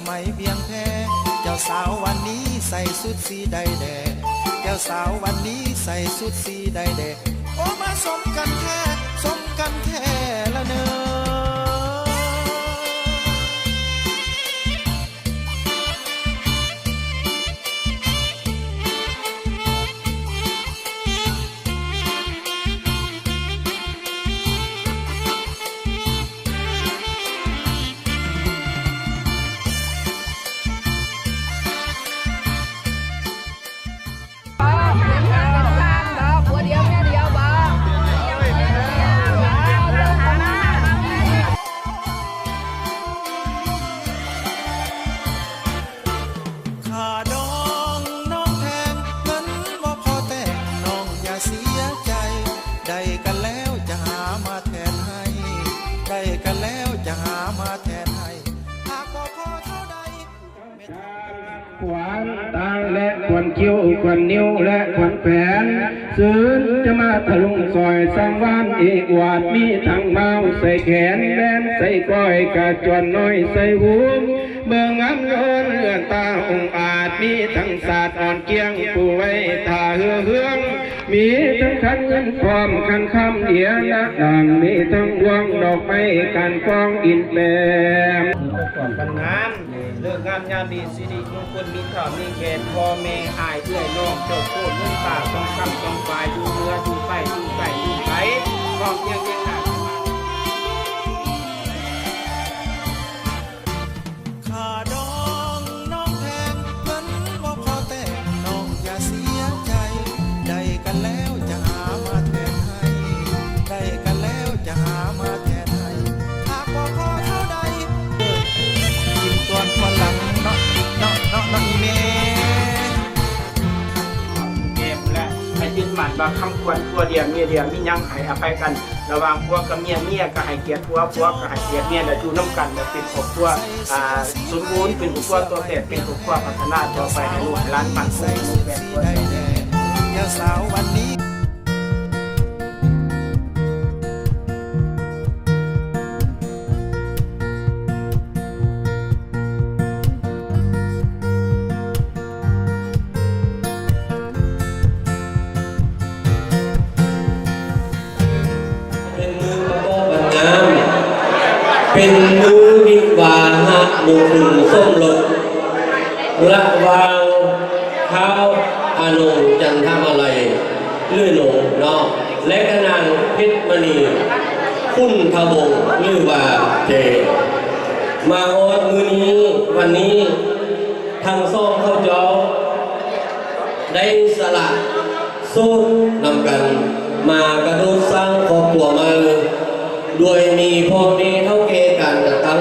ໄໝວຽງແພ ເຈົ້າສາວວັນນີ້ໃສ່ຊຸດສີໃດແດ່ ເຈົ້າສາວວັນນີ້ໃສ່ຊຸດສີໃດແດ່ ໂອ້ ມາສົມກັນແທ້ ສົມກັນແທ້ລະເນີ. ຄ່າດອງນ້ອງແພງ ເງິນບໍ່ພໍແຕ່ງ ນ້ອງຢ່າເສຍໃຈ ໄດ້ກັນແລ້ວຈະຫາມາແທນໃຫ້ ໄດ້ກັນແລ້ວຈະຫາມາແທນໃຫ້ ຫາກບໍ່ພໍເທົ່າໃດ. ຂວັນຕາ ແລະ ຂວັນຄິ້ວ ຂວັນນິ້ວ ແລະ ຂວັນແຂນ ເຊີນຈະມາທະລຸງຊອຍສັງວານເອກອວາດ ມີທັງມາວໃສ່ແຂນ ແວ່ນໃສ່ກ້ອຍ ກາຈອນນ້ອຍໃສ່ຫູ ເບິ່ງງາມຍ້ອນເລື່ອນຕາອົງອາດ ມີທັງສາດອ່ອນກ້ຽງ ປູໄວ້ຖ້າເຮືອເຮືອງ ມີທັງຂັນເງິນພ້ອມຂັນຄຳເດຍນະນາງ ມີທັງພວງດອກໄມ້ການກອງອິນແປມ ບັນງານ ເລີກງາມຍາມດີ ສິລິມຸງຄຸນ ມີທ້າວມີແຂກ ພໍ່ແມ່ ອ້າຍເອື້ອຍນ້ອງ ເຈົ້າໂຄດເງິນຕາ ທອງຄຳທອງຝາຍ ຢູ່ເໜືອຢູ່ໃຕ້ ຢູ່ໃກ້ຢູ່ໄກ ພ້ອມພຽງວຽງໜ້າ. ຄ່າດອງນ້ອງແພງ ເງິນບໍ່ພໍແຕ່ງ ນ້ອງຢ່າເສຍໃຈ ໄດ້ກັນແລ້ວຈະຫາມາແທນໃຫ້ ໄດ້ກັນແລ້ວຈະຫາມາແທນໃຫ້ ຫາກບໍ່ພໍເທົ່າໃດ ກິນກ່ອນກ່ອນຫຼັງເນາະ ເນາະ ເນາະ ເນາະ ອີ່ແມ່. ແມ່ພຸ້ນແຫຼະ ໃຫ້ຍຶດໝັ້ນວ່າຄຳຂວັນຜົວເດຍເມຍເດຍ ມີຫຍັງໃຫ້ອະໄພກັນ ລະຫວ່າງຜົວກັບເມຍ ເມຍກໍໃຫ້ກຽດຜົວ ຜົວກໍໃຫ້ກຽດເມຍ ແລະ ຢູ່ນຳກັນແບບເປັນຄອບຄົວ ອ່າ ສົມບູນ ເປັນຄອບຄົວຕົວແປດ ເປັນຄອບຄົວພັດທະນາຕໍ່ໄປ ໃຫ້ລູກໃຫ້ຫຼານໝັ້ນຄົງ ແມ່ນບໍ່? ຢ່າສາວວັນນີ້ ເປັນມື້ປະກອບວັນງາມ ເປັນມື້ວິວາຫະມຸງຄຸນສົມລົດ ລະຫວ່າງທ້າວອານົງ ຈັນທະມາໄລ ຫຼື ນົງເນາະ ແລະ ກະນາງເພັດມະນີ ຄຸນທະວົງ ຫຼືວ່າເຈ. ມາຮອດມື້ນີ້ ວັນນີ້ ທັງສອງເຂົາເຈົ້າໄດ້ສະຫຼະໂສດນຳກັນ ມາກະໂດດສ້າງຄອບຄົວໃໝ່ ໂດຍມີພໍ່ແມ່ເຖົ້າແກ່ການຈັດຕັ້ງ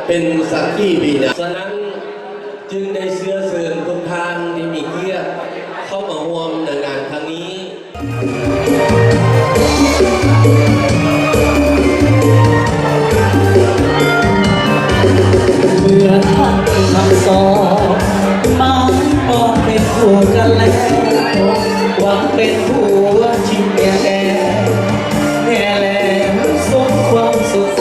ເປັນສັກຂີບີນາ. ສະນັ້ນ ຈຶ່ງໄດ້ເຊື້ອເຊີນທຸກທ່ານທີ່ມີກຽດເຂົ້າມາຮ່ວມໃນງານຄັ້ງນີ້. ເມື່ອທັງທັງສອງ ມາປອງເປັນຄູ່ກັນແລ້ວ ຫວັງເປັນຄູ່ຊິງແກ່ແທ້ ແນ່ແລ້ວສົມຄວາມສົດໃສ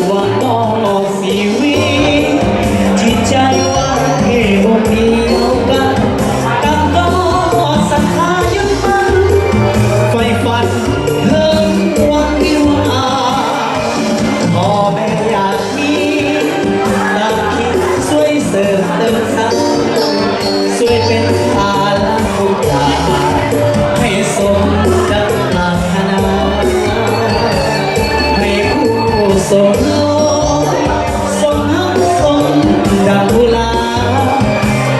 ຫວັງມອບຊີວິດ ຈິດໃຈວ່າເອອົງດຽວກັນ ຕັ້ງກອດສັດທາຍຶດໝັ້ນ ໃຝ່ຝັນເຖິງວັນວິວາ ພໍ່ແມ່ຢາກ ມີຕາຄິດຊ່ວຍເສີມເຕີມສ້າງ ຊ່ວຍເປັນພາລະຄຸ້ມຄ່າ ໃຫ້ສົມດັ່ງປາດຖະໜາ ໃຫ້ຄູ່ສົມລົດ ສົມຮັກສົມດັງອຸລາ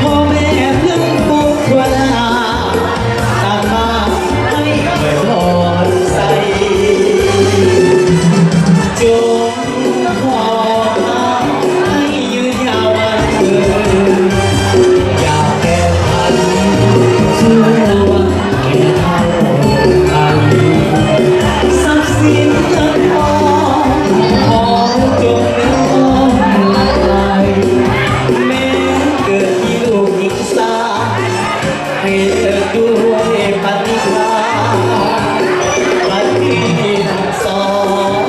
ພໍ່ແມ່ເພິ່ນປູກທົ່ວໜ້າ ຕາມມາໃຫ້ອວຍພອນໃສ່ ຈົ່ງຂໍພາໃຫ້ຍືນຍາວວັນເທີນ ຢ່າແປພັນ ສູ່ວັນແກ່ເທົ່າອາຍຸ ຊັບສິນເງິນທອງ ຂໍຈົ່ງມີຄວາມຫຼັ່ງໄຫຼ ແມ່ນເກີດມີລູກຍິງຊາຍ ໃຫ້ເລີກດ້ວຍປະຕິພານ ບັດນີ້ທັງສອງ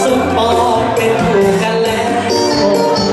ສົມປອງເປັນຄູ່ກັນແລ້ວ